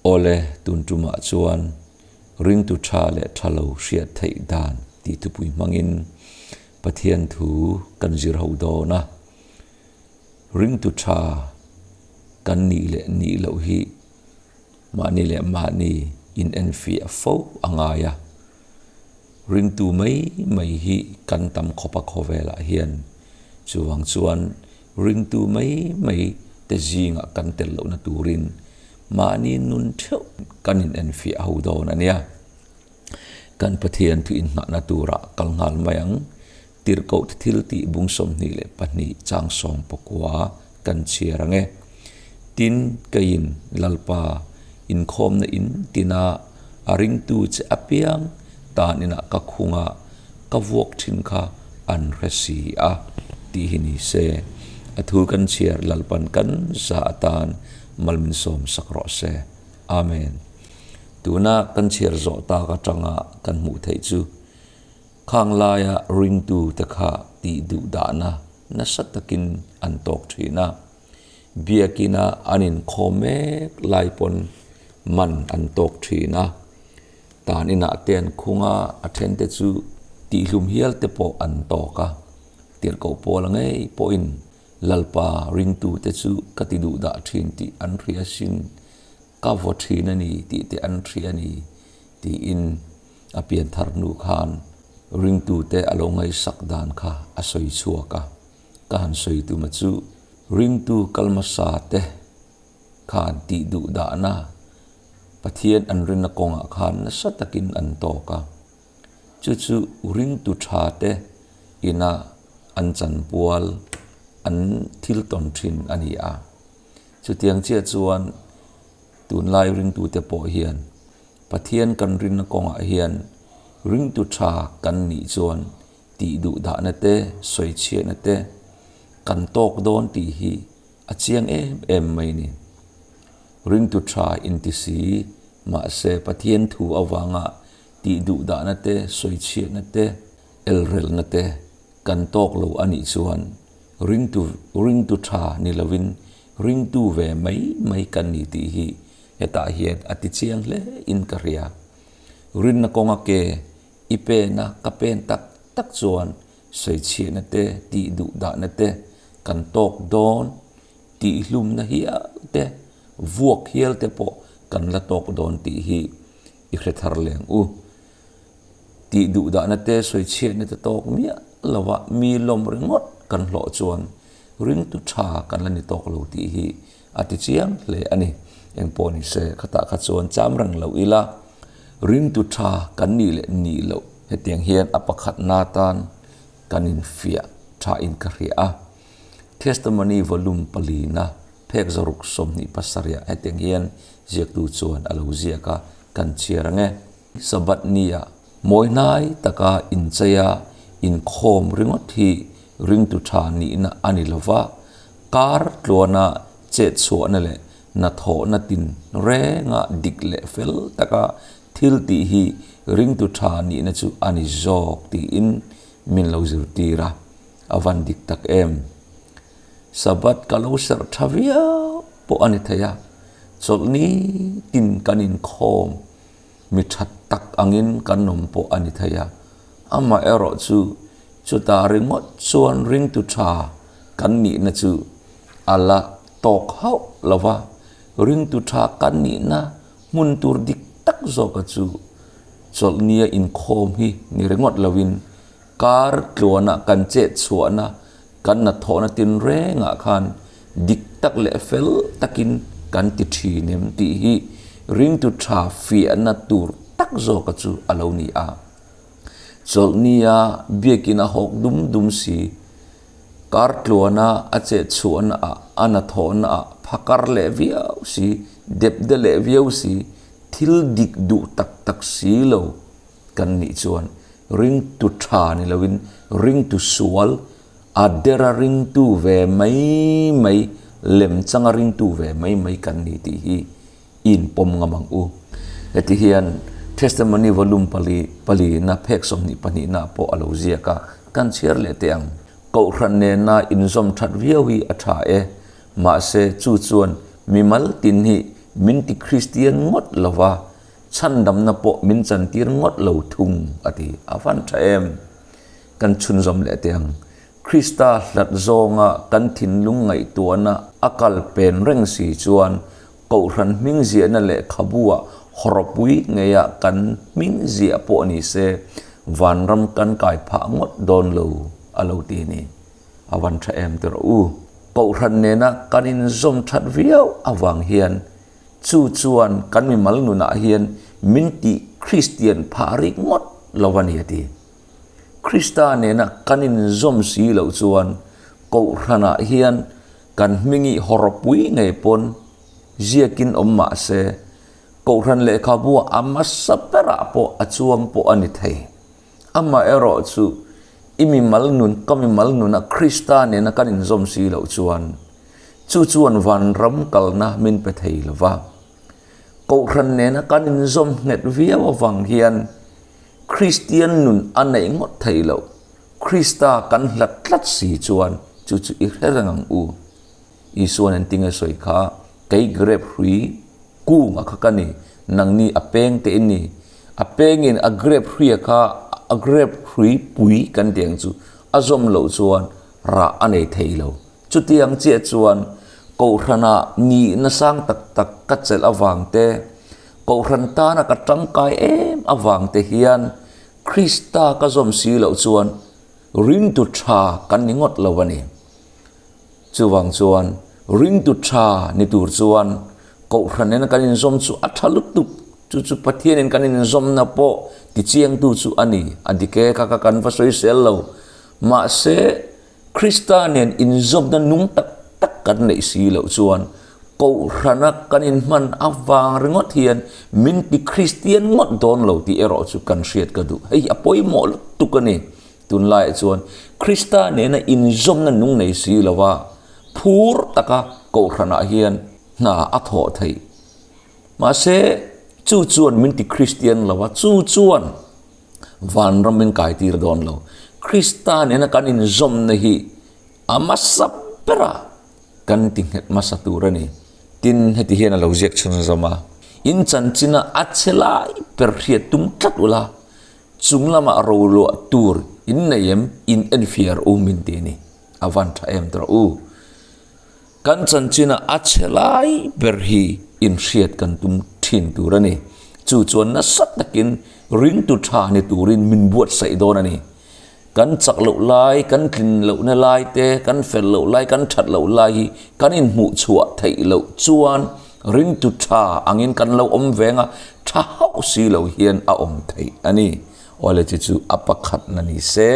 Awle, tun tumah chuan ringtu tha leh tha lo hriat theih dan tih thupui hmangin Pathian thu kan zir ho dawn a. Ringtu tha kan nih leh nih loh hi mahni leh mahni in enfiah fo a ngai a. Ringtu mai mai hi kan tam khawp a khawvelah hian. Chuvang chuan ringtu mai mai te zingah kan tel lohna turin mahni nun theuh kan in enfiah ho dawn a nia. Kan Pathian thu inngahna turah kal nghal mai ang. Tirhkoh thil tih bung 22 chang sawm pakua kan chhiar ang e. Tin, keiin Lalpa inkhawmna in tina a ringtu che apiang tan inah ka khunga ka vuak thin kha an hre si a tih hi ni se. A thu kan chhiar Lalpan kan za atan mal min sawm sak rawh se. Amen. Tuna kan chhiar zawh tak atanga kan hmuh theih chu Khang laia ringtute kha tih duh dahna nasa takin an tawk thin a, biakina an inkhawm mek lai pawn man an tawk thin a, tan inah te an khung a, a thente chu tihhlum hial te pawh an tawk a, tirhkoh pawl ngei pawhin Lalpa ringtute chu ka ti duh dah thin tih an hria sin, ka vaw thin a ni tih te an hria a ni tiin a pianthar hnu khan ringtute a lo ngaihsak dan kha a sawi chhuak a. Ka han sawi tuma chu ringtu kalmasa te khan tih duh dahna Pathian an rinna kawngah khan nasa takin an tawk a. Chu chu ringtu tha te ina an chanpual an thil tawn thin a ni a. Chutiang chiah chuan tunlai ringtute pawh hian Pathian kan rinna kawngah hian ringtu tha kan nih chuan tih duh dahna te, sawichhiahna te kan tawk dawn tih hi a chiang em em mai ni. Ringtu tha inti si mahse Pathian thu avanga tih duh dahna te, sawichhiahna te, elrelna te kan tawk lo a nih chuan ringtu ringtu tha ni lovin ringtu ve mai mai kan ni tih hi hetah hian a ti chiang hle in ka hria. Rinna kawnga ke i pena ka pen tak tak chuan sawichhiahna te tih duh dahna te kan tawk dawn tih hlumna hial te vuak hial te pawh kan la tawk dawn tih hi i hre thar leng u. Tih duh dahna te sawichhiatna te tawk miah lova mi lawm ringawt kan hlawh chuan ringtu tha kan la ni tawk lo tih hi a ti chiang hle a ni. Engpawh ni se khatah kha chuan cham reng lo ila ringtu tha kan nih leh nih loh hetiang hian a pakhatna tan kan infiah tha in ka hria a. Testimony volume palina phek zaruk 27 ah hetiang hian ziaktu chuan a lo ziak a, kan chhiar ang e. Sabbath nia mawi hnai taka incheia inkhawm ringawt hi ringtu tha nihna a ni lova, kar tluana chetchhuahna leh hnathawhna tin renga dik leh fel taka thil tih hi ringtu tha nihna chu a ni zawk tiin min lo zirtir a, a van dik tak em. Sabbath ka lo serh tha viau pawh a ni thei a, chawlhni tin kan inkhawm Mi tha tak angin kan awm pawh a ni thei a, amaherawh chu chutah ringawt chuan ringtu tha kan nihna chu a la tawk hauh lo va, ringtu tha kan nihna hmun tur dik tak zawka chu chawlhnia inkhawm hi ni ringawt loin kar tluana kan chet chhuahna kan hnathawhna tinrengah khan dik tak leh fel takin kan ti thin em tih hi ringtu tha fiahna tur tak zawka chu a lo ni a. Chawlhnia biakin a hawk dum dum si, kar tluana a chet chhuahna ah, a hnathawhna ah phakar leh viau si, depde leh viau si, thil dik duh tak tak si lo kan nih chuan ringtu tha ni loin ringtu sual a dera ringtu ve mai mai, lemchanga ringtu ve mai mai kan ni tih hi i inpawm ngam ang u. Heti hian Testimony Volume pali palina phek 22 na pawh a lo ziak a, kan chhiar leh teh ang. Kohhran nena inzawm that viau hi a tha e, mahse chu chuan mimal tin hi min ti Kristian ngawt lo va, chhandamna pawh min chantir ngawt lo thung, a ti. A van tha em? Kan chhunzawm leh teh ang. Krista hlat zawnga kan thinlung ngaihtuahna a kal pen reng si chuan Kohhran hming ziahna lehkhabu-ah hawrawpui ngeia kan hming ziah pawh ni se, vanram kan kai phah ngawt dawn lo, a lo ti ni. A van tha em ti rawh u. Kohhran nena kan inzawm that viau avang hian chu chuan kan mimal nunah hian min tih Kristian phah rik ngawt lo a ni a ti. Krista nena kan inzawm si loh chuan Kohhranah hian Kan hmingi hawrawpui ngei pawn ziakin awm mah se, Kohhran lehkhabu a hmasa berah pawh a chuang pawh a ni thei. Amaherawh chu i mimal nun, ka mimal nuna Krista nena kan inzawm si loh chuan, chu chuan vanram kalna min pe thei lo va. Kohhran nena kan inzawm nghet viau avang hian Kristian nun a neih ngawt thei loh. Krista kan hlat tlat si chuan chu chu i hre reng ang u. Isua'n engtinge sawi kha, Kei grep hrui kunga kha ka ni, nangni a peng te in ni. A pengin a grep hruia kha a grep hrui pui kan ti ang chu a zawm loh chuan rah a nei thei lo. Chutiang chiah chuan Kohhranah nihna sang tak tak ka chelh avang te, Kohhran tana ka tangkai em avang te hian Krista ka zawm si loh chuan ringtu tha kan ni ngawt lo a ni. Chuvang chuan ringtu tha ni tur chuan Kohhran nena kan inzawm chu a tha lutuk, chu chu Pathianin kan inzawmna pawh tichiangtu chu a ni. A dik e, ka ka kan va sawisel lo. Mahse, Krista nen inzawmna nung tak tak kan neih si loh chuan Kohhrana kan inhman avang ringawt hian min ti Kristian ngawt dawn lo tih erawh chu kan hriat ka duh. Hei hi a pawimawh lutuk a ni. Tunlaiah chuan Krista nena inzawmna nung nei si lova phur taka Kohhranah hian hna a thawh theih. Mahse, chu chuan min ti Kristian lo a, chu chuan vanram min kaitir dawn lo. Krista nena kan inzawmna hi a hmasa bera kan ti nghet hmasa tur a ni. Tin, heti hian a lo ziak chhunzawm a, In chanchina a che lai ber hriat tum tlat ula, chung lamah roluah tur in nei em, in enfiar u min ti a ni. A van tha em tawh u. Kan chanchina a chhe lai ber hi inhriat kan tum thin tur a ni. Chu chuan nasa takin ringtu tha ni turin min buatsaih dawn a ni. Kan chak loh lai, kan tlin lohna lai te, kan fel loh lai, kan that loh lai hi kan inhmuh chhuah theih loh chuan ringtu tha angin kan lo awm veng a, tha hauh si lo hian a awm theih a ni. Awle chu chu a pakhatna ni se.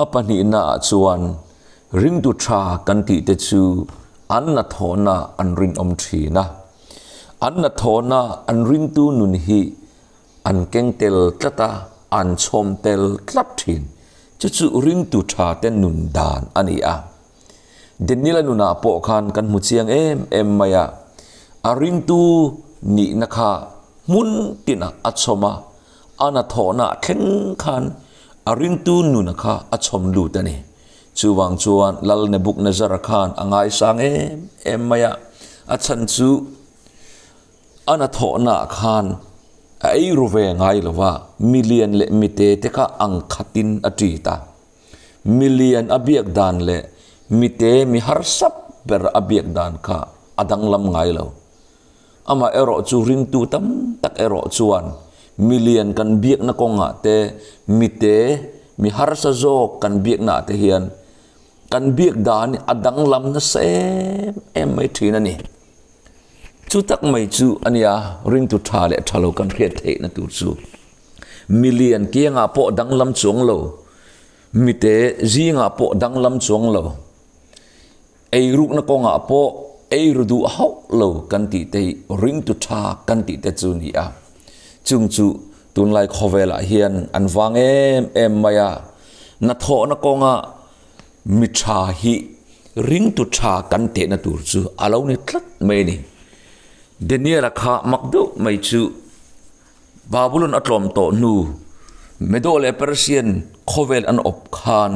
A pahnihnaah chuan Ringtu tha kan tih te chu an hnathawhna an rinawm thin a. An hnathawhna an ringtu nun hi an keng tel tlat a, an chhawm tel tlat thin. Chu chu ringtu tha te nun dan a ni a. Daniel-a nunah pawh khan kan hmu chiang em em mai a, a ringtu nihna kha hmun tinah a chhawm a, a hnathawhna thleng khan a ringtu nuna kha a chhawm lut a ni. Chuvang chuan Lal Nebuchadnezzar khan a ngaisang em em mai a, a chhan chu a hnathawhnaah khan a ei ru ve ngai lo va, milian leh mite te kha ang khatin a ṭit a. Milian a biak dan leh mite mi harsa ber a biak dan kha a danglam ngai lo. Amah erawh chu ringtu tam tak erawh chuan milian kan biakna kawngah te, mite, mi harsa zawk kan biaknaah te hian kan biak dan hi a danglam nasa em em mai thin a ni. Chu tak mai chu a nia ringtu tha leh tha lo kan hriat theihna tur chu. Milian kiangah pawh danglam chuang lo, mite zingah pawh danglam chuang lo. Eirukna kawngah pawh eiru duh hauh lo kan tih te hi ringtu tha kan tih te chu ni a. Chung chu tunlai khawvelah hian an vang em em mai a. Hnathawhna kawnga mi tha hi ringtu tha kan tehna tur chu a lo ni tlat mai a ni. Daniel-a kha mak deuh mai chu Babylon a tlawm tawh hnu Medo leh Persian khawvel an awp khan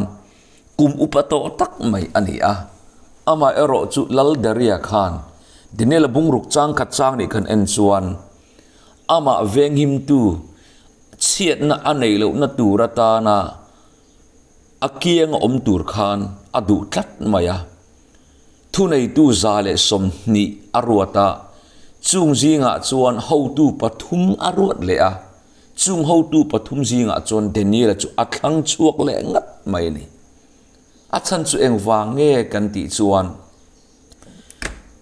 Kum upa tawh tak mai a ni a, amah erawh chu Lal Daria khan Daniela bungruk chang khat chang nih kan en chuan amah venghimtu chhiatna a neih lohna tur atana a kiang a awm tur khan a duh tlat mai a. Thuneitu 120 a ruat a, chung zingah chuan hotu pathum a ruat leh a. Chung hotu pathum zingah chuan Daniela chu a thlang chhuak leh ngat mai a ni. A chhan chu engvang nge kan tih chuan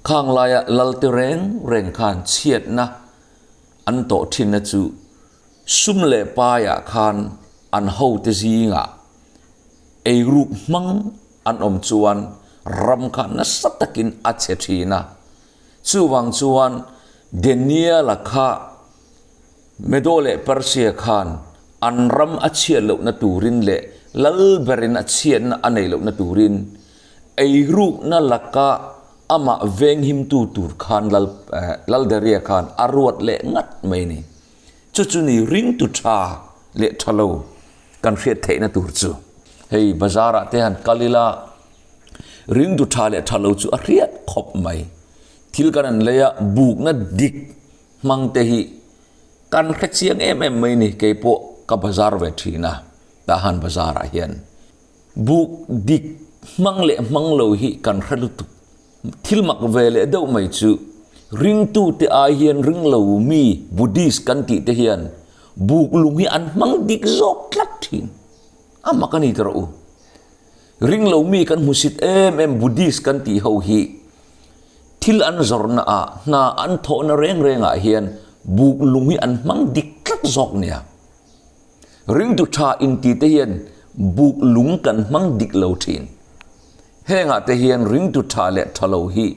khang laia lalte reng reng khan chhiatna an tawh thinna chu sum leh paiah khan an hote zingah eiruk hmang an awm chuan ram kha nasa takin a chhe thin a. Chuvang chuan Daniel-a kha Medo leh Persia khan an ram a chhiat lohna turin leh lal berin a chhiatna a nei lohna turin eirukna laka amah venghimtu tur khan lal Laldaria khan a ruat leh ngat mai a ni. Chu chu ni ringtu tha leh tha lo kan hriat theihna tur chu. Hei bazar ah te han kal ila ringtu tha leh tha lo chu a hriat khawp mai. Thil kan han lei a bukna dik hmang te hi kan hre chiang em em mai ni kei pawh ka bazar ve thin a Tahan bazar ah hian buk dik hmang leh hmang lo hi kan hre lutuk thil mak ve leh deuh mai chu ringtu te ai hian ring lo mi Buddhist kan tih te hian buk lung hi an hmang dik zawk tlat thin a mak a ni tawh u ring lo mi kan hmusit em em Buddhist kan tih ho hi Thil an zawrhna ah, hna an thawhna reng reng ah hian buk lung hi an hmang dik tlat zawk nia. Ringtu tha inti te hian buk lung kan hmang dik lo thin. Heng ah te hian ringtu tha leh tha lo hi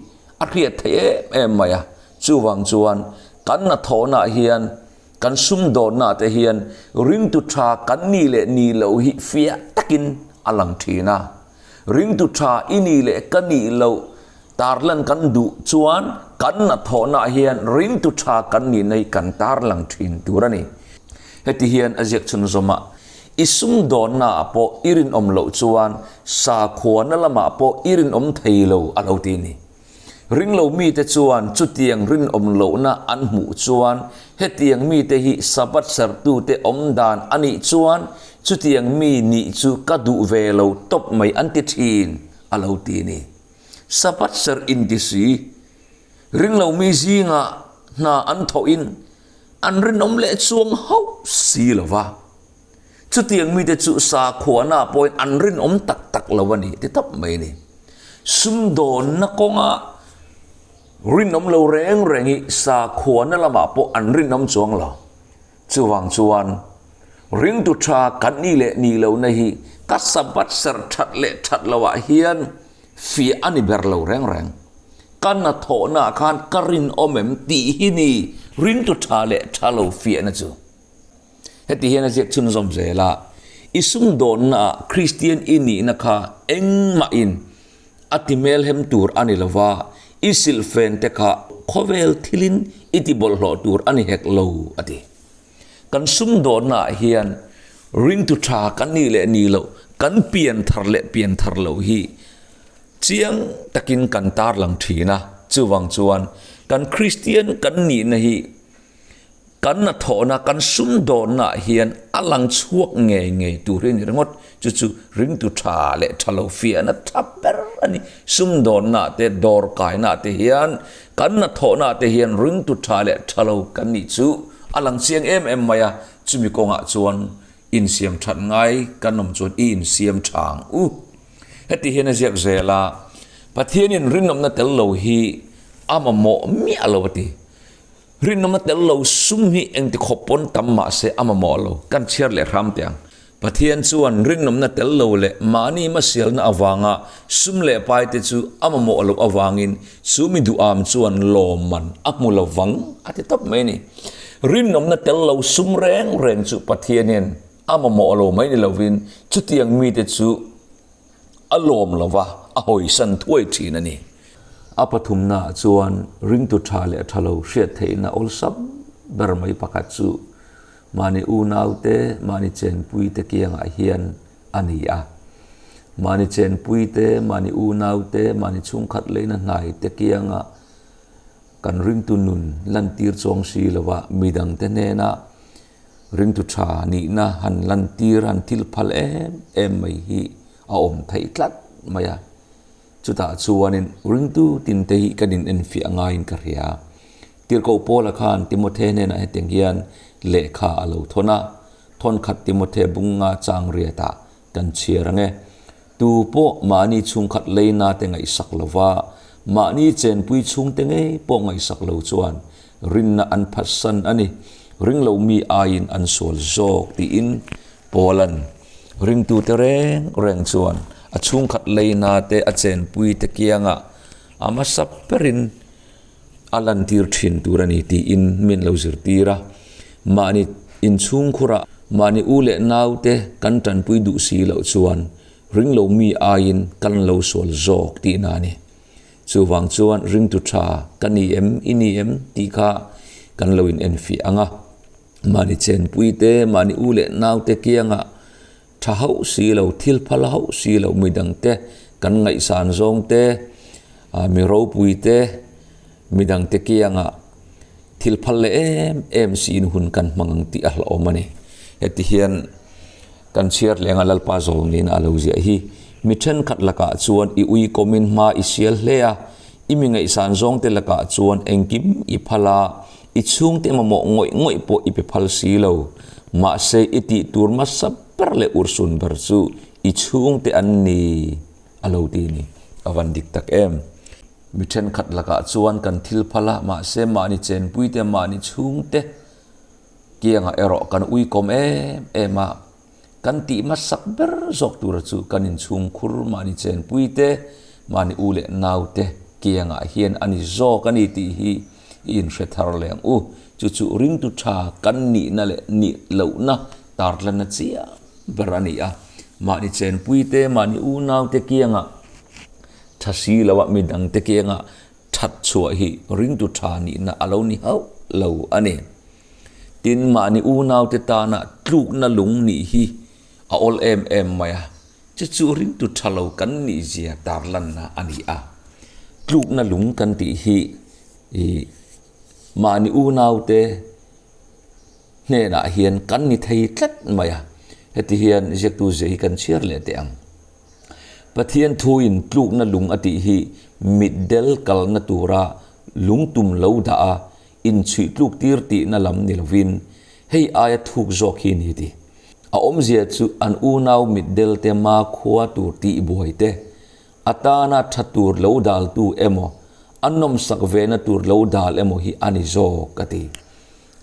a hriat theih em em mai a, chuvang chuan kan hna thawhna ah hian kan sumdawnna ah te hian ringtu tha kan nih leh nih loh hi fiah takin a lang thin a. Ringtu tha i nih leh ka nih loh tarlan kan duh chuan kan hnathawhnaah hian ringtu tha kan nihna hi kan tarlang thin tur a ni. Heti hian a ziak chhunzawm a, I sumdawnnaah pawh i rinawm loh chuan sakhuana lamah pawh i rinawm thei lo a lo ti a ni. Ringlo mite chuan chutiang rinawm lohna an hmuh chuan hetiang mite hi Sabbath serhtute awm dan a nih chuan chutiang mi nih chu ka duh ve lo tawp mai an ti thin a lo ti a ni. Sabbath serh inti si, ringlo mi zingah hna an thawhin an rinawm leh chuang hauh si lo va. Chutiang mite chu sakhuana pawhin an rinawm tak tak lo a ni ti tawp mai a ni. Sumdawnna kawnga rinawm lo reng reng hi sakhuana lamah pawh an rinawm chuang lo. Chuvang chuan ringtu tha kan nih leh nih lohna hi ka Sabbath serh that leh that lohah hian fiah a ni ber lo reng reng. Ka hnathawhnaah khan ka rinawm em tih hi ni ringtu tha leh tha lo fiahna chu. Heti hian a ziak chhunzawm zel a, I sumdawnnaah Kristian i nihna kha engmahin a ti hmelhem tur a ni lo va, i silhfente kha khawvel thilin i ti bawlhhlawh tur a ni hek lo, a ti. Kan sumdawnnaah hian ringtu tha kan nih leh nih loh, kan pian thar leh pian thar loh hi chiang takin kan tarlang thin a. Chuvang chuan kan Kristian kan nihna hi Kan hnathawhna, kan sumdawnnaah hian a lang chhuak ngei ngei tur hi a ni ringawt. Chu chu ringtu tha leh tha lo fiahna tha ber a ni. Sumdawnnaah te, dawr kainaah te hian, kan hnathawhnaah te hian ringtu tha leh tha lo kan nih chu a lang chiang em em mai a. Chumi kawngah chuan insiam that ngai kan awm chuan i insiam tha ang u. Heti hian a ziak zel a, Pathianin rinawmna tel lo hi a mamawh miah lo a ti. Rinawmna tel lo sum hi engti khawp pawn tam mah se a mamawh lo, kan chhiar leh hram teh ang. Pathian chuan rinawmna tel lo leh mahni hmasialna avanga sum leh pai te chu a mamawh loh avangin chu mi duham chuan lawmman a hmu lo vang a ti tawp mai a ni. Rinawmna tel lo sum reng reng chu Pathian hian a mamawh lo mai ni lovin chutiang mite chu A lawm lo va, a hawisan thuai thin a ni. A pathumnaah chuan ringtu tha leh tha lo hriat theihna awlsam ber mai pakhat chu mahni unaute, mahni chenpuite kiangah hian a ni a. Mahni chenpuite, mahni unaute, mahni chhungkhat leina hnaite kianga. Kan ringtu nun lantir chuang si lova midangte hnena ringtu tha nihna han lantir han thil phal em em mai hi a awm theih tlat mai a. Chutah chuanin ringtu tinte hi kan inenfiah ngaiin ka hria. Tirhkoh Paula khan Timothe hnenah hetiang hian lehkha a lo thawn a, Thawnkhat Timothe bunga chang riatah kan chhiar ang e. Tu pawh mahni chhungkhat leina te ngaihsak lova, mahni chenpui chhungte ngei pawh ngaihsak lo chuan rinna an phatsan a ni, ring lo mi aiin an sual zawk tiin Paula'n ringtute reng reng chuan a chhungkhat leina te a chenpui te kiangah a hmasa berin a lantir thin tur a ni tiin min lo zirtir a. Mahni inchhungkhurah mahni u leh naute kan tanpui duh si loh chuan ringlo mi aiin kan lo sual zawk tihna a ni. Chuvang chuan ringtu tha ka ni em, i ni em tih kha kan lo inenfiah ang a. Mahni chenpui te, mahni u leh naute kiangah tha hauh si lo, thil phal hauh si lo midangte kan ngaihsan zawng te, mi ropui te, midangte kiangah thil phal leh em em siin hun kan hmang ang tih a hlauhawm a ni. Heti hian kan chhiar leng a Lalpa zawlngin a lo ziah hi, mi thenkhat lakah chuan i ui kawmin hma i sial hle a, i mi ngaihsan zawngte lakah chuan engkim i phal a, I chhungte mamawh ngawih ngawih pawh i pe phal si lo. Mahse, i tih tur hmasa ber leh urhsun ber chu i chhungte an ni a lo ti ni. A van dik tak em? Mi thenkhat lakah chuan kan thil phal a, mahse mahni chenpuite, mahni chhungte kiangah erawh kan uikawm em em a. Kan tih hmasak ber zawk tura chu kan inchhungkhur mahni chenpuite, mahni u leh naute kiangah hian a ni zawk a ni tih hi i inhre thar leh ang u. Chu chu ringtu tha kan nihna leh nih lohna tarlanna chiang ber a ni a. Mahni chenpuite, mahni u naute kiangah tha si loa midangte kiangah that chhuah hi ringtu tha nihna a lo ni hauh lo a ni. Tin, mahni unaute tana tlukna lung nih hi a awl em em mai a, chu chu ringtu tha lo kan nih zia tarlanna a ni a. Tlukna lung kan tih hi mahni unaute hnenah hian kan ni thei tlat mai a, heti hian ziaktu zia hi kan chhiar leh teh ang. Pathian thuin tlukna lung a tih hi mitdel kalna tura lungtum lo dah a, inchhuih tluk tir tihna lam ni lovin hei aia thuk zawk hi ni ti. A awmzia chu an unau mitdelte ma khua tur tih buai te, a tana tha tur lo daltu emaw, a nawmsak vena tur lo dal emaw hi a ni zawk ka ti.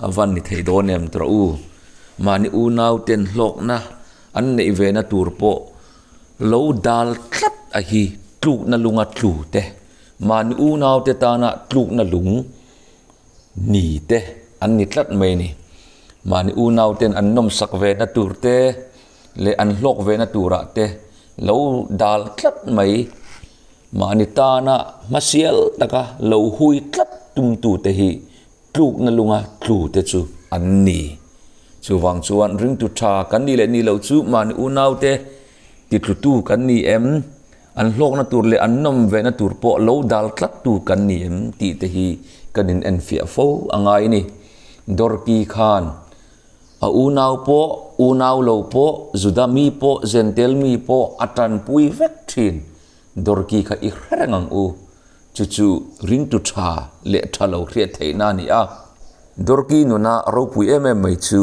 A van ni thei dawn em tawh u, mahni unau ten hlawkna an neih vena tur pawh lo dal tlat a hi tlukna lunga tlu te. Mahni unaute tana tlukna lung ni te an ni tlat mai a ni. Mahni unauten an nawmsak vena tur te leh an hlawk vena turah te lo dal tlat mai. Mahni tana hmasial taka lo hui tlat tumtute hi tlukna lunga tlu te chu an ni. Chuvang chuan ringtu tha kan nih leh nih loh chu mahni unaute titlutu kan ni em? An hlawkna tur leh an nawm vehna tur pawh lo dal tlattu kan ni em tih te hi kan in enfiah fo a ngai a ni. Dorki khan a unau pawh, unau lo pawh, Juda mi pawh, Zentel mi pawh a tanpui vek thin. Dorki kha i hre reng ang u. Chu chu ringtu tha leh tha lo hriat theihna a ni a. Dorki nuna ropui em em mai chu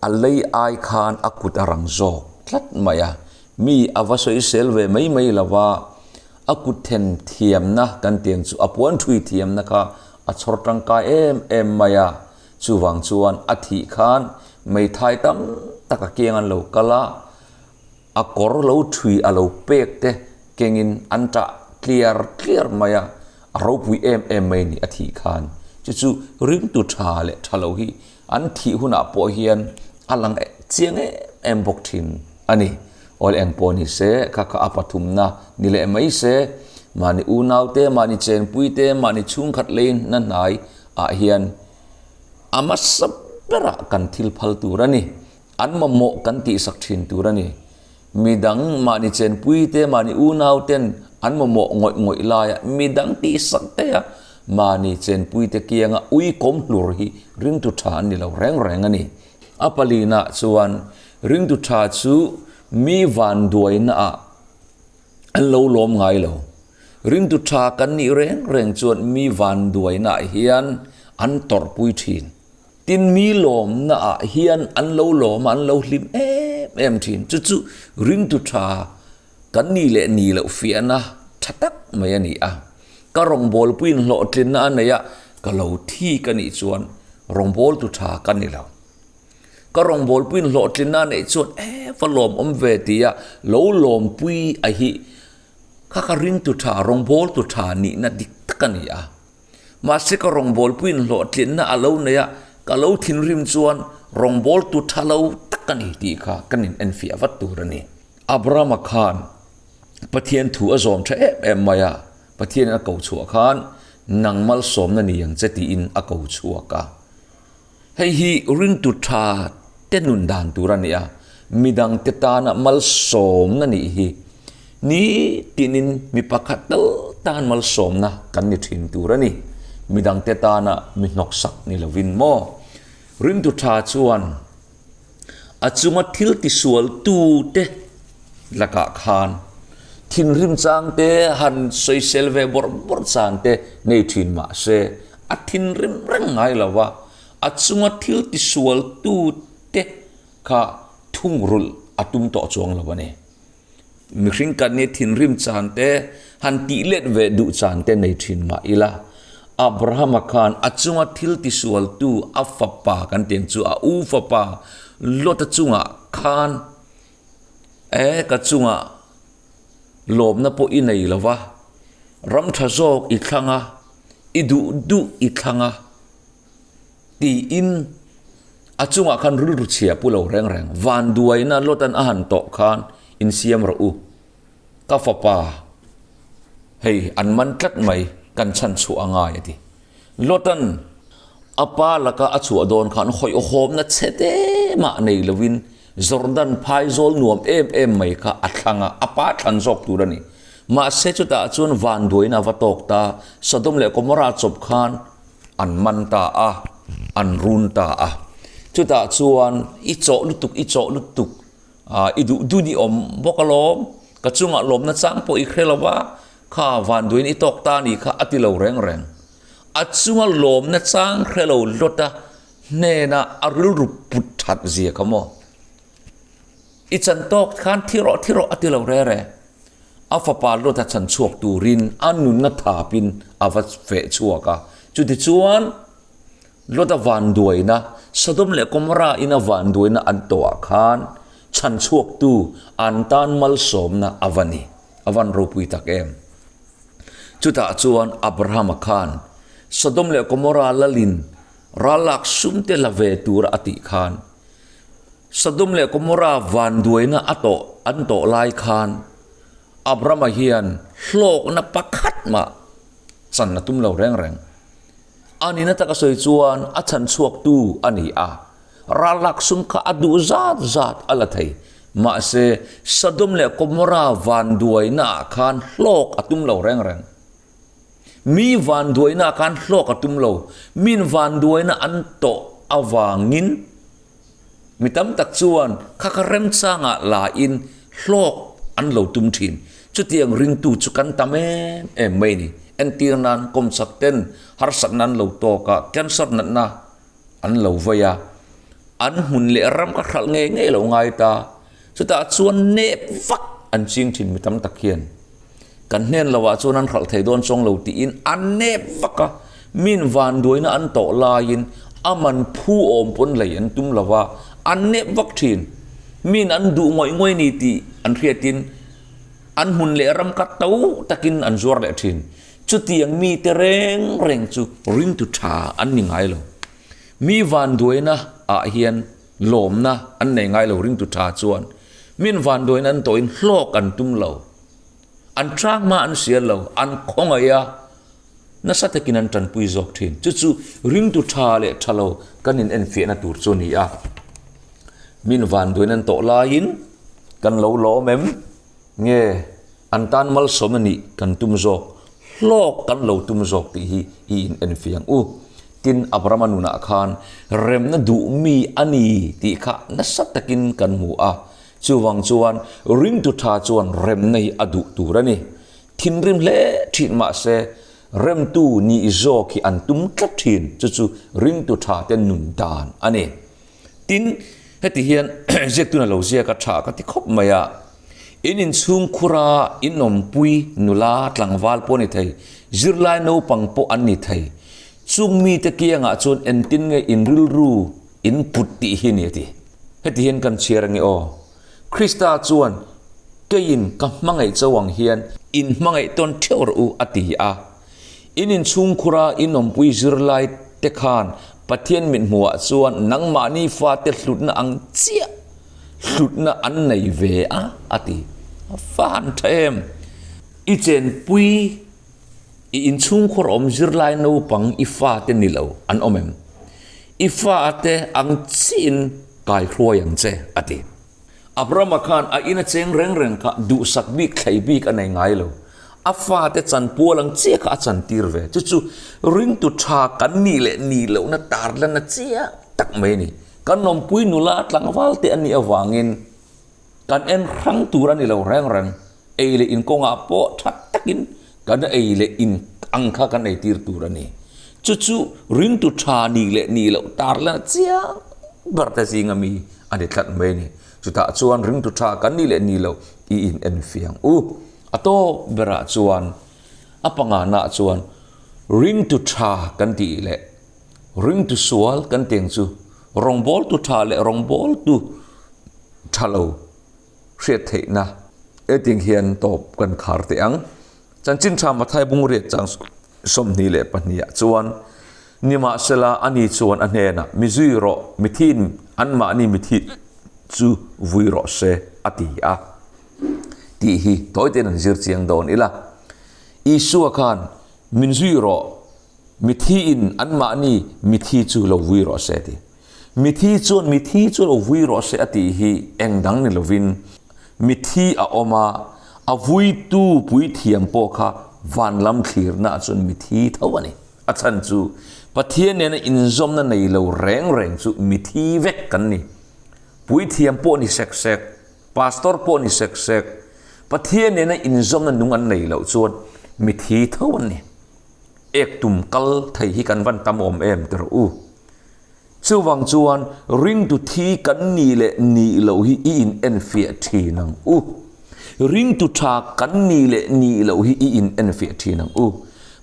a lei ai khan a kut a rang zawk tlat mai a. Mi a va sawisel ve mai mai lo va, a kut then thiamna kan tiang chu a puan thui thiamna kha a chhawr tangkai em em mai a. Chuvang chuan a thih khan meithai tam tak a kiang an lo kal a, a kawr lo thui a lo pek te kengin an tah tliar tliar mai a, a ropui em em mai a ni a thih khan. Chu chu ringtu tha leh tha lo hi an thih hunah pawh hian a lang chiang em em bawk thin a ni. Awl eng pawh ni se, kha kha a pathumna ni leh mai se, mahni unau te, mahni chenpui te, mahni chhungkhat leiin na hnai ah hian a hmasa berah kan thil phal tur a ni. An mamawh kan tihsak thin tur a ni. Midang mahni chenpui te, mahni unau ten an mamawh ngawih ngawih laia midang tihsak te a Mahni chenpuite kianga ui kawm hlur hi ringtu tha an ni lo reng reng a ni. A palina chuan ringtu tha chu mi vanduainaah an lo lawm ngai lo. Ringtu tha kan nih reng reng chuan mi vanduainaah hian an tawrhpui thin. Tin mi lawmnaah hian an lo lawm a, an lo hlim em em thin. Chu chu ringtu tha Kan ni leh ni loh fiahna tha tak mai a ni a. Ka rawngbawlpuiin hlawhtlinna a nei a, ka lo thi ka nih chuan rawngbawltu tha ka ni lo. Ka rawngbawlpuiin hlawhtlinna a neih chuan e va lawmawm ve tia lo lawmpui a hi kha ka ringtu tha, rawngbawltu tha nihna dik tak a ni a. Mahse ka rawngbawlpuiin hlawhtlinna a lo nei a, ka lo thinrim chuan rawngbawltu tha lo tak a ni tih kha kan inenfiah vat tur a ni. Abrahama khan Pathian thu a zawm tha em em mai a, Pathianin a ko chhuah khan nang malsawmna ni ang che tiin a ko chhuak a. Hei hi ringtu tha te nun dan tur a ni a, midang te tana malsawmna nih hi nitinin mi pakhat tal tan malsawmna kan ni thin tur a ni. Midang te tana mi hnawksak ni lovin maw? Ringtu tha chuan A chunga thil tisualtute lakah khan thinrim changte han sawisel ve bawrh bawrh changte nei thin mah se, a thinrim reng ngai lo va, a chunga thil tisualtute kha thungrulh a tum tawh chuang lo a ni. Mihring kan nih thinrim chan te, han tih let ve duh chan te nei thin mah ila, Abrahama khan a chunga thil tisualtu a fapa kan tih ang chu a u fapa Lota chungah khan e ka chungah lawmna pawh i nei lo va, ram tha zawk i thlang a, i duh duh i thlang a. Tiin a chungah khan rilru chhia pu lo reng reng, vanduaina Lotan a han tawh khan insiam rawh u, ka fapa hei an man tlat mai, kan chhan chhuah a ngai a ti. Lotan a pa laka a chhuah dawn khan hawihhawmna chhe te mah nei lovin Jordan phaizawl nuam em em mai kha a thlang a, a pa thlan zawk tur a ni. Mahse chutah chuan vanduaina a va tawk ta, Sodom leh Gomorrah chawp khan An man ta a, an run ta a. Chutah chuan i chawh lutuk, i chawh lutuk, i duh dun i awm bawk alawm, ka chungah lawmna chang pawh i hre lo va, kha vanduaiin i tawk ta a nih kha a ti lo reng reng. A chunga lawmna chang hre lo hlawta hnena a rilru put that zia kha maw? I chan tawk khan thi rawh, thi rawh a ti lo re re. A fapa Lota chan chhuak turin a nunna thapin a va feh chhuak a. Chutichuan, Lota vanduaina, Sodom leh Gomorrah ina vanduaina an tawhah khan chhan chhuaktu an tan malsawmna a va ni. A van ropui tak em! Chutah chuan Abrahama khan Sodom leh Gomorrah lalin rallak sumte la ve tura a tih khan, Sodom leh Gomorrah vanduaina a tawh an tawh lai khan Abrama hian hlawkna pakhat mah chan a tum lo reng reng. A nihna taka sawi chuan a chhan chhuaktu a ni a, rallak sum kha a duh zat zat a la thei. Mahse, Sodom leh Gomorrah vanduaina ah khan hlawk a tum lo reng reng. Mi vanduaina ah khan hlawk a tum lo. Min vanduaina an tawh avangin Mi tam tak chuan kha kha remchangah la in hlawk an lo tum thin. Chutiang ringtu chu kan tam em em mai ni. Entir nan kawmchak ten harsatna an lo tawk a, cancer natna an lo vei a, an hmun leh ram kha hralh ngei ngei lo ngai ta. Chutah chuan nep vak an ching thin mi tam tak hian. Kan hnen lo ah chuan an hralh thei dawn chuang lo tiin a nep vak a, min vanduaina an tawh laiin a man phu awm pawn lei an tum lo va, a nep vak thin. Min an duh ngawih ngawih ni tih an hriatin an hmun leh ram kha to takin an zuar leh thin. Chutiang mite reng reng chu ringtu tha an ni ngai lo. Mi vanduaina ah hian lawmna an nei ngai lo ringtu tha chuan min vanduaina an tawhin hlawk an tum lo. An ṭang hma an hria lo, an khawngaih a, nasa takin an ṭanpui zawk ṭhin. Chu chu ringtu ṭha leh ṭha lo kan inenfiahna tur chu a ni a. Min vanduain an tawh laiin kan lo lawm em? Nge an tan malsawm a nih kan tum zawk? hlawk kan lo tum zawk tih hi i in enfiah ang u. Tin, Abrahama nunah khan remna duh mi a ni tih kha nasa takin kan hmu a. Chuvang chuan ringtu tha chuan remna hi a duh tur a ni. Thinrim hle thin mahse remtu nih zawk hi an tum tlat thin, chu chu ringtu tha te nun dan a ni. Tin, heti hian ziaktuna lo ziak a tha ka ti khawp mai a, in inchhungkhura in awmpui nula tlangval pawh a ni thei, zirlai naupang pawh an ni thei, chung mite kiangah chuan engtin nge in rilru in put tih hi a ni a ti. Heti hian kan chhiar ange aw, Krista chuan keiin ka hmangaih cho ang hian in hmangaih tawn theuh rawh u a ti a. In inchhungkhura in awmpui zirlai te khan Pathian mithmuhah chuan nangmahni fate hlutna ang chiah hlutna an nei ve a, a ti. A fa han tha em? I chenpui, i inchhungkhur awm zirlai naupang i fate ni lo an awm em? I fate ang chiahin kaihruai ang che, a ti. Abrahama khan a ina cheng reng reng kha duhsak bik thlei bik a nei ngai lo. A fate chanpual ang chiah kha a chantir ve. Chu chu ringtu tha kan nih leh nih lohna tarlanna chiah tak mai a ni. Kan awmpui nula tlangval te a nih avangin kan en hrang tur a ni lo reng reng. Ei leh in kawngah pawh tha takin kan ei leh in ang kha kan ei tir tur a ni. Chu chu ringtu tha nih leh nih loh tarlanna chiang ber te zinga mi a ni tlat mai a ni. Chutah chuan ringtu tha kan nih leh nih loh i in en fiang u. A tawp berah chuan a pangana chuan ringtu tha kan tih leh ringtu sual kan tih ang chu rawngbawltu tha leh rawngbawltu tha lo hriat theihna eting hian tawp kan khar teh ang. Chanchin tha Mathai Bungriat chang 22 ah chuan, Nimahsela ani chuan a hnenah, Mi zui rawh, mithiin anmahni mithi chu vui rawh se, a ti a. Tih hi tawi tein an zir chiang dawn ila. Isua khan, Min zui rawh, mithiin anmahni mithi chu lo vui rawh se, a ti. Mithi chuan mithi chu lo vui rawh se a tih hi eng dang ni lovin mithi a awm a, a vuitu puithiam pawh kha van lam thlirnaah chuan mithi tho a ni. A chhan chu Pathian nena inzawmna nei lo reng reng chu mithi vek kan ni. Puithiam pawh ni sek sek, pastor pawh ni sek sek, Pathian nena inzawmna nung an nei loh chuan mithi tho an ni. Ek tum kal thei hi kan van tam awm em ti rawh u. Chuvang chuan ringtu thi kan nih leh nih loh hi i in enfiah thin ang u. Ringtu tha kan nih leh nih loh hi i in enfiah thin ang u.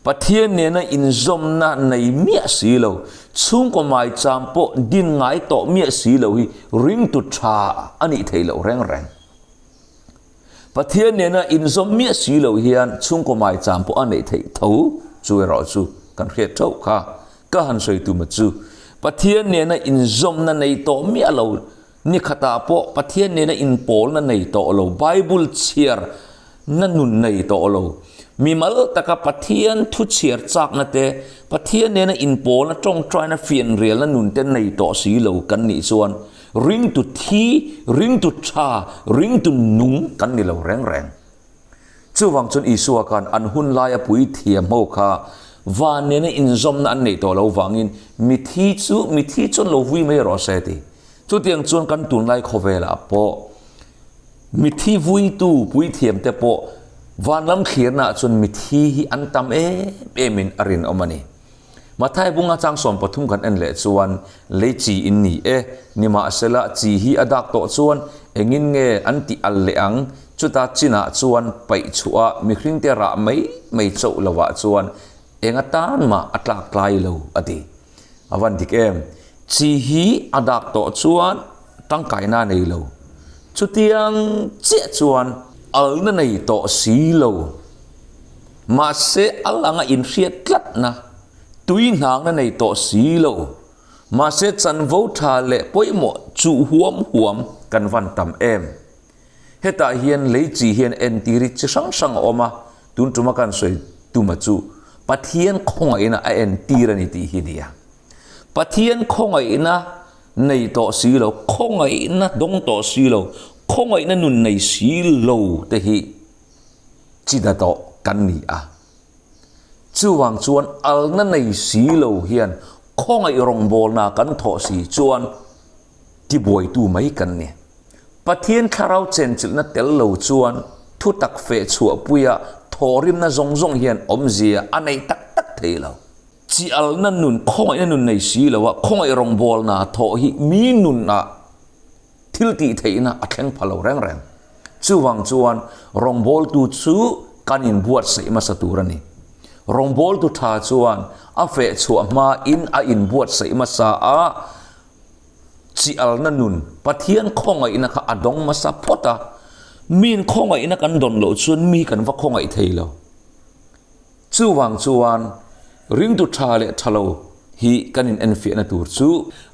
Pathian nena inzawmna nei miah si lo, chhungkaw maicham pawh din ngai tawh miah si lo hi ringtu tha a nih theih loh reng reng. Pathian nena inzawm miah si lo hian chhungkaw maicham pawh a neih theih tho chu erawh chu kan hriat theuh kha. Ka han sawi tuma chu Pathian nena inzawmna nei tawh miah lo, ni khatah pawh Pathian nena inpawlna nei tawh lo, Bible chhiar na nun nei tawh lo, mimal taka Pathian thu chhiar chakna te, Pathian nena inpawlna tawngtaina fianrialna nun te nei tawh si lo kan nih chuan Ringtu thi, ringtu tha, ringtu nung kan ni lo reng reng. Chuvang chuan Isua khan an hun laia puithiam ho kha van nena inzawmna an neih tawh lo vangin mithi chu mithi chuan lo vui mai rawh se ti. Chutiang chuan kan tunlai khawvelah pawh mithi vuitu puithiam te pawh van lam thlirnaah chuan mithi hi an tam em emin a rinawm a ni. Mathai bunga chang 13 kan en leh chuan, Lei chi in ni e, nimahsela chi hi a dak tawh chuan engin nge an tih al leh ang, chuta chinah chuan paih chhuah a mihringte rah mai mai chauh lovah chuan eng atan mah a tlak tlai lo a ti. A van dik em? Chi hi a dak tawh chuan tangkaina a nei lo. Chutiang chiah chuan alna nei tawh si lo. Mahse, al anga inhriat tlatna, tui hnangna nei tawh si lo. Mahse, chanvo tha leh pawimawh chuh huam huam kan van tam em. Hetah hian lei chi hian entir hi chi hrang hrang a awm a, tun tuma kan sawi tuma chu Pathian khawngaihna a entir a ni tih hi nia. Pathian khawngaihna nei tawh si lo, khawngaihna dawng tawh si lo, khawngaihna nun nei si lo te hi, chi da tawh kan ni a. Chuvang chuan alna nei si lo hian khawngaih rawngbawlna kan thawh si chuan tibuaitu mai kan ni. Pathian thlarau chenchilhna tel lo chuan thutak feh chhuahpuia thawhrimna zawng zawng hian awmzia a nei tak tak thei lo. Chi alna nun, khawngaihna nun nei si loa khawngaih rawngbawlna thawh hi mi nunah thil tih theihna a thleng pha lo reng reng. Chuvang chuan rawngbawltu chu kan inbuatsaih hmasa tur a ni. Rawngbawltu tha chuan a feh chhuah hmain a inbuatsaih hmasa a, Chi alna nun, Pathian khawngaihna kha a dawng hmasa phawt a, miin khawngaihna kan dawn loh chuan mi kan va khawngaih thei lo. Chuvang chuan ringtu tha leh tha lo hi kan in enfiahna tur chu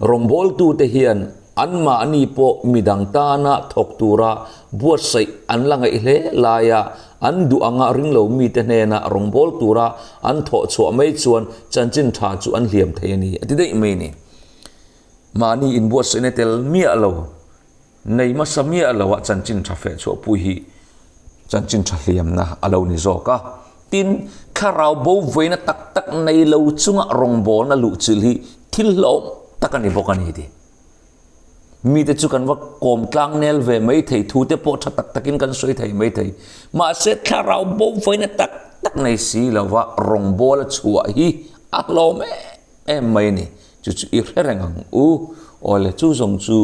rawngbawltute hian anmahni pawh midang tana thawk tura buatsaih an la ngaih hle laia an duh anga ringlo mite hnena rawngbâwl tura an thawh chhuah mai chuan chanchin tha chu an hliam thei a ni a ti daih mai a ni. Mahni inbuatsaihna tel miah lo, nei hmasa miah loah chanchin tha feh chhuahpui hi chanchin tha hliamna a lo ni zawk a. Tin, thlarau bo vawiina tak tak nei lo chunga rawngbawlna luhchilh hi thil hlauhawm tak a ni bawk a ni ti. Mite chu kan va kawm tlang nel ve mai thei, thu te pawh tha tak takin kan sawi thei mai thei. Mahse, thlarau bo vawiina tak tak nei si lova rawngbawla chhuah hi a hlauhawm em em mai a ni. Chu chu i hre reng ang u. Awle chu zawng chu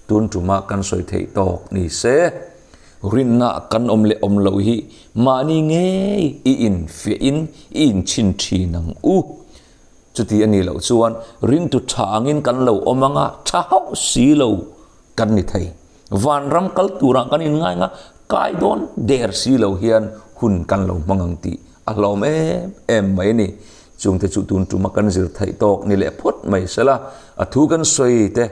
tun tuma kan sawi theih tawk ni se. Rinna kan awm leh awm loh hi mahni ngei i infiah in i inchhin thin ang u. Chuti a nih loh chuan ringtu tha angin kan lo awm anga tha hauh si lo kan ni thei. Vanram kal turah kan inngai anga kai dawn der si lo hian hun kan lo hmang ang tih a hlawm em em mai a ni. Chungte chu tun tuma kan zir theih tawk ni leh phawt mai sela, a thu kan sawi te,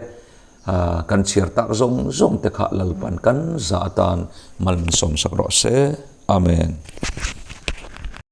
kan chhiar tak zawng zawng te kha Lalpan kan zah atan mal min sawmsak rawh se. Amen.